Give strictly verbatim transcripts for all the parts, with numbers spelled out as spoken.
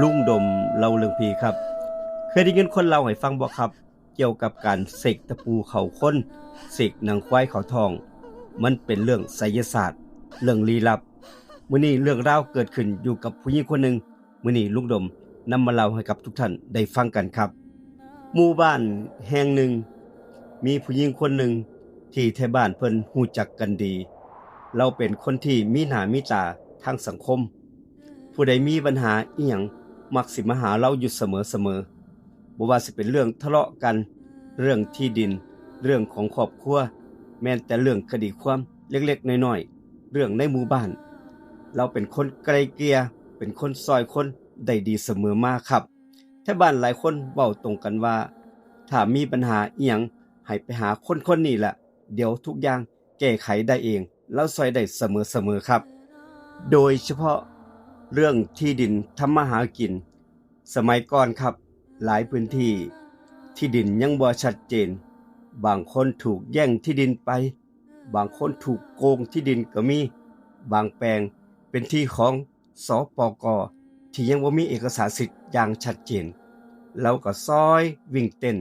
ลุงดมเล่าเรื่องผีครับ เคยได้ยินคนเล่าให้ฟังบ่ครับ เกี่ยวกับการเสกตะปูเข้าคน เสกหนังควายเข้าท้อง มันเป็นเรื่องไสยศาสตร์ เรื่องลี้ลับ มื้อนี้เรื่องราวเกิดขึ้นอยู่กับผู้หญิงคนหนึ่ง มื้อนี้ลุงดมนำมาเล่าให้กับทุกท่านได้ฟังกันครับ หมู่บ้านแห่งหนึ่ง มีผู้หญิงคนหนึ่งที่ไทบ้านเพิ่นฮู้จักกันดี ลาวเป็นคนที่มีหน้ามีตาทางสังคม ผู้ใดมีปัญหาอิหยังมักสิมาหาลาวอยู่เสมอๆ บ่ว่าสิเป็นเรื่องทะเลาะกัน เรื่องที่ดิน เรื่องของครอบครัว แม้แต่เรื่องคดีความเล็กๆ น้อยๆ เรื่องในหมู่บ้าน ลาวเป็นคนไกล่เกลี่ย เป็นคนซ่อยคนได้ดีเสมอมาครับ ไทบ้านหลายคนเว้าตรงกันว่า ถ้ามีปัญหาอิหยังให้ไปหาคนคนนี้ละ เดี๋ยวทุกอย่างแก้ไขได้เอง ลาวซ่อยได้เสมอๆ ครับ โดยเฉพาะเรื่องที่ดินทำมาหากิน สมัยก่อนครับ หลายพื้นที่ที่ดินยังบ่ชัดเจน บางคนถูกแย่งที่ดินไป บางคนถูกโกงที่ดินก็มี บางแปลงเป็นที่ของ สปก ที่ยังบ่มีเอกสารสิทธิ์อย่างชัดเจน ลาวก็ซ่อยวิ่งเต้น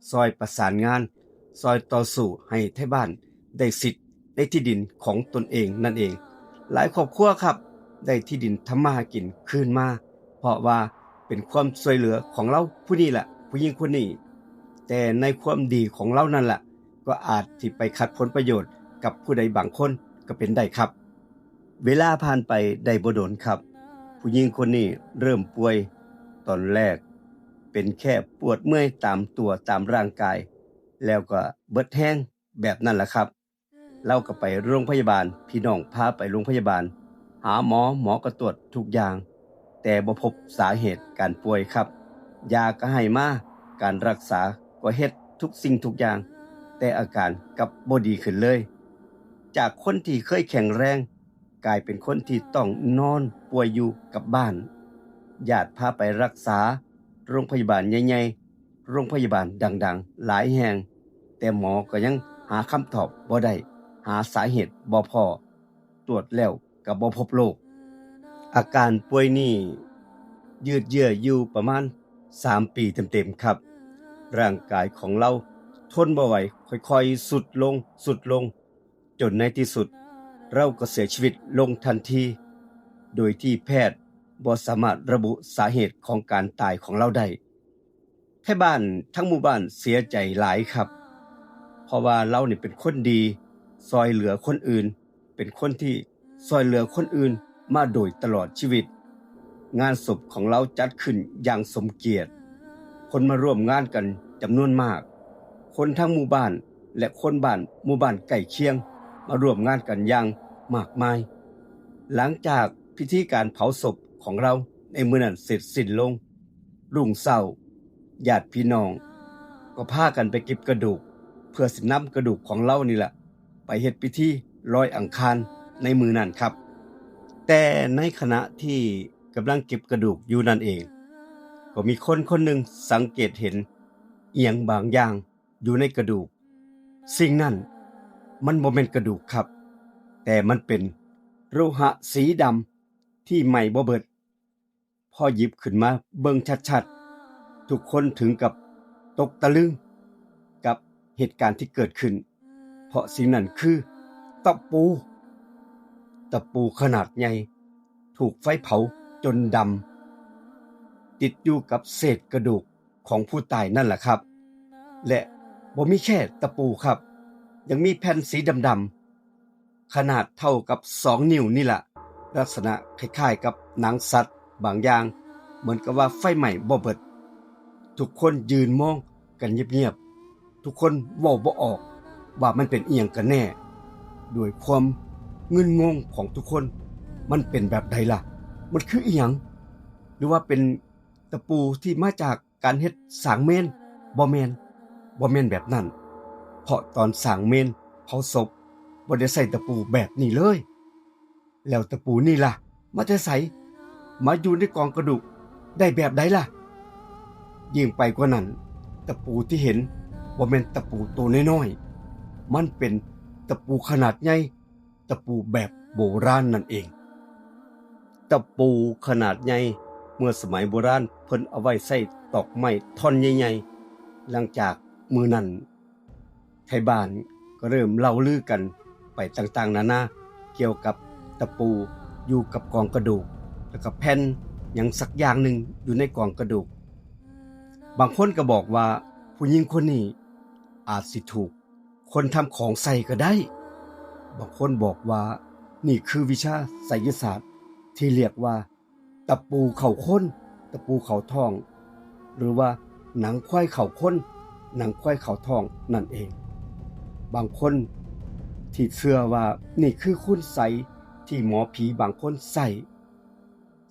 ซ่อยประสานงาน ซ่อยต่อสู้ให้ไทบ้านได้สิทธิ์ในที่ดินของตนเองนั่นเอง หลายครอบครัวครับ ได้ที่ดินทำมาหากินคืนมา เพราะว่าเป็นความซ่อยเหลือของลาวผู้นี้แหละ ผู้หญิงคนนี้ แต่ในความดีของลาวนั่นแหละ ก็อาจสิไปขัดผลประโยชน์กับผู้ใดบางคนก็เป็นได้ครับ เวลาผ่านไปได้บ่โดนครับ ผู้หญิงคนนี้เริ่มป่วย ตอนแรกเป็นแค่ปวดเมื่อยตามตัวตามร่างกาย แล้วก็เบิดแฮงแบบนั้นล่ะครับ ลาวก็ไปโรงพยาบาล พี่น้องพาไปโรงพยาบาล หาหมอ หมอก็ตรวจทุกอย่าง แต่บ่พบสาเหตุการป่วยครับ ยาก็ให้มา การรักษาก็เฮ็ดทุกสิ่งทุกอย่าง แต่อาการกลับบ่ดีขึ้นเลย จากคนที่เคยแข็งแรง กลายเป็นคนที่ต้องนอนป่วยอยู่กับบ้าน ญาติพาไปรักษาโรงพยาบาลใหญ่ๆ โรงพยาบาลดังๆ หลายแห่ง แต่หมอก็ยังหาคำตอบบ่ได้ หาสาเหตุบ่พ้อ ตรวจแล้วก็บ่พบโรค อาการป่วยนี้ยืดเยื้ออยู่ประมาณสามปีเต็มๆ ครับ ร่างกายของลาวทนบ่ไหว ค่อยๆ ทรุดลง ทรุดลง จนในที่สุดลาวก็เสียชีวิตลงทันที โดยที่แพทย์บ่สามารถระบุสาเหตุของการตายของลาวได้ ไทบ้านทั้งหมู่บ้านเสียใจหลายครับ เพราะว่าลาวนี่เป็นคนดี ซ่อยเหลือคนอื่น เป็นคนที่ซ่อยเหลือคนอื่นมาโดยตลอดชีวิต งานศพของลาวจัดขึ้นอย่างสมเกียรติ คนมาร่วมงานกันจำนวนมาก คนทั้งหมู่บ้านและคนบ้านหมู่บ้านใกล้เคียงมาร่วมงานกันอย่างมากมาย หลังจากพิธีการเผาศพของลาวในมื้อนั้นเสร็จสิ้นลง รุ่งเช้า ญาติพี่น้องก็พากันไปเก็บกระดูก เพื่อสินำกระดูกของลาวนี่แหละ ไปเฮ็ดพิธีลอยอังคารในมื้อนั้นครับ แต่ในขณะที่กำลังเก็บกระดูกอยู่นั่นเอง ก็มีคนคนหนึ่งสังเกตเห็นอิหยังบางอย่างอยู่ในกระดูก สิ่งนั้นมันบ่แม่นกระดูกครับ แต่มันเป็นโลหะสีดำที่ไหม้บ่เบิด พอหยิบขึ้นมาเบิ่งชัดๆ ทุกคนถึงกับตกตะลึงกับเหตุการณ์ที่เกิดขึ้น เพราะสิ่งนั้นคือตะปู ตะปูขนาดใหญ่ ถูกไฟเผาจนดำ ติดอยู่กับเศษกระดูกของผู้ตายนั่นแหละครับ และบ่มีแค่ตะปูครับ ยังมีแผ่นสีดำๆ ขนาดเท่ากับสองนิ้วนี่ล่ะ ลักษณะคล้ายๆกับหนังสัตว์บางอย่าง เหมือนกับว่าไฟไหม้บ่เบิด ทุกคนยืนมองกันเงียบๆ ทุกคนเว้าบ่ออกว่ามันเป็นอิหยังกันแน่ ด้วยความงุนงงของทุกคน มันเป็นแบบใดล่ะ มันคืออิหยัง หรือว่าเป็นตะปูที่มาจากการเฮ็ดสร้างเมน บ่แม่น บ่แม่นแบบนั้น เพราะตอนสร้างเมนเผาศพบ่ได้ใช้ตะปูแบบนี้เลย แล้วตะปูนี่ล่ะ มาแต่ไส มาอยู่ในกองกระดูกได้แบบใดล่ะ ยิ่งไปกว่านั้น ตะปูที่เห็นบ่แม่นตะปูตัวน้อยๆ มันเป็นตะปูขนาดใหญ่ ตะปูแบบโบราณนั่นเอง ตะปูขนาดใหญ่ เมื่อสมัยโบราณเพิ่นเอาไว้ใส่ตอกไม้ท่อนใหญ่ๆ หลังจากมื้อนั้น ไทบ้านก็เริ่มเล่าลือกันไปต่างๆนานา เกี่ยวกับตะปูอยู่กับกองกระดูก แล้วก็แผ่นหยังสักอย่างหนึ่งอยู่ในกองกระดูก บางคนก็บอกว่าผู้หญิงคนนี้อาจสิถูกคนทำของใส่ก็ได้ บางคนบอกว่านี่คือวิชาไสยศาสตร์ที่เรียกว่า ตะปูเข้าคน ตะปูเข้าท้อง หรือว่าหนังควายเข้าคน หนังควายเข้าท้องนั่นเอง บางคนที่เชื่อว่านี่คือคุณไสยที่หมอผีบางคนใส่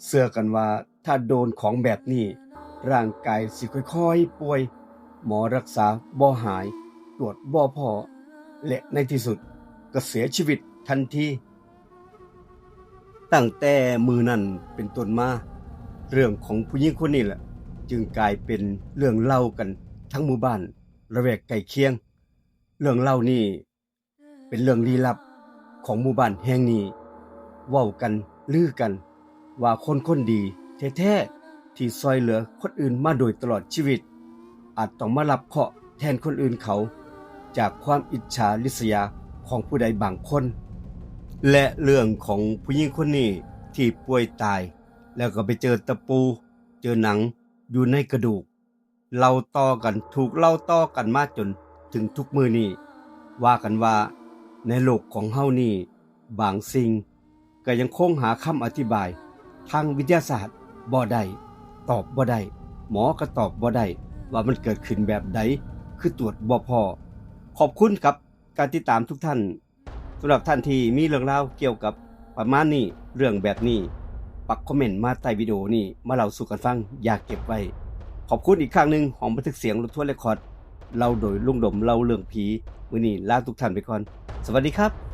เชื่อกันว่าถ้าโดนของแบบนี้ ร่างกายสิค่อยๆป่วย หมอรักษาบ่หาย ตรวจบ่พ้อ และในที่สุดก็เสียชีวิตทันที ตั้งแต่มื้อนั้นเป็นต้นมา เรื่องของผู้หญิงคนนี้แหละ จึงกลายเป็นเรื่องเล่ากันทั้งหมู่บ้านละแวกใกล้เคียง เรื่องเล่านี้เป็นเรื่องลี้ลับของหมู่บ้านแห่งนี้ เว้ากันลือกันว่าคนคนดีแท้ๆที่ช่วยเหลือคนอื่นมาโดยตลอดชีวิต อาจต้องมารับเคราะห์แทนคนอื่นเขา จากความอิจฉาริษยาของผู้ใดบางคน และเรื่องของผู้หญิงคนนี้ที่ป่วยตาย แล้วก็ไปเจอตะปู เจอหนังอยู่ในกระดูก เล่าต่อกัน ถูกเล่าต่อกันมาจนถึงทุกมื้อนี้ ว่ากันว่าในโลกของเฮานี่บางสิ่ง ก็ยังคงหาคำอธิบายทางวิทยาศาสตร์บ่ได้ ตอบบ่ได้ หมอก็ตอบบ่ได้ว่ามันเกิดขึ้นแบบใด คือตรวจบ่พ้อ ขอบคุณกับการติดตามทุกท่าน สำหรับท่านที่มีเรื่องราวเกี่ยวกับประมาณนี้ เรื่องแบบนี้ ปักคอมเมนต์มาใต้วิดีโอนี้ มาเล่าสู่กันฟัง อย่าเก็บไว้ ขอบคุณอีกครั้งหนึ่ง ห้องบันทึกเสียงรถทัวร์เรคคอร์ด เล่าโดยลุงดม เล่าเรื่องผี มื้อนี้ลาทุกท่านไปก่อน สวัสดีครับ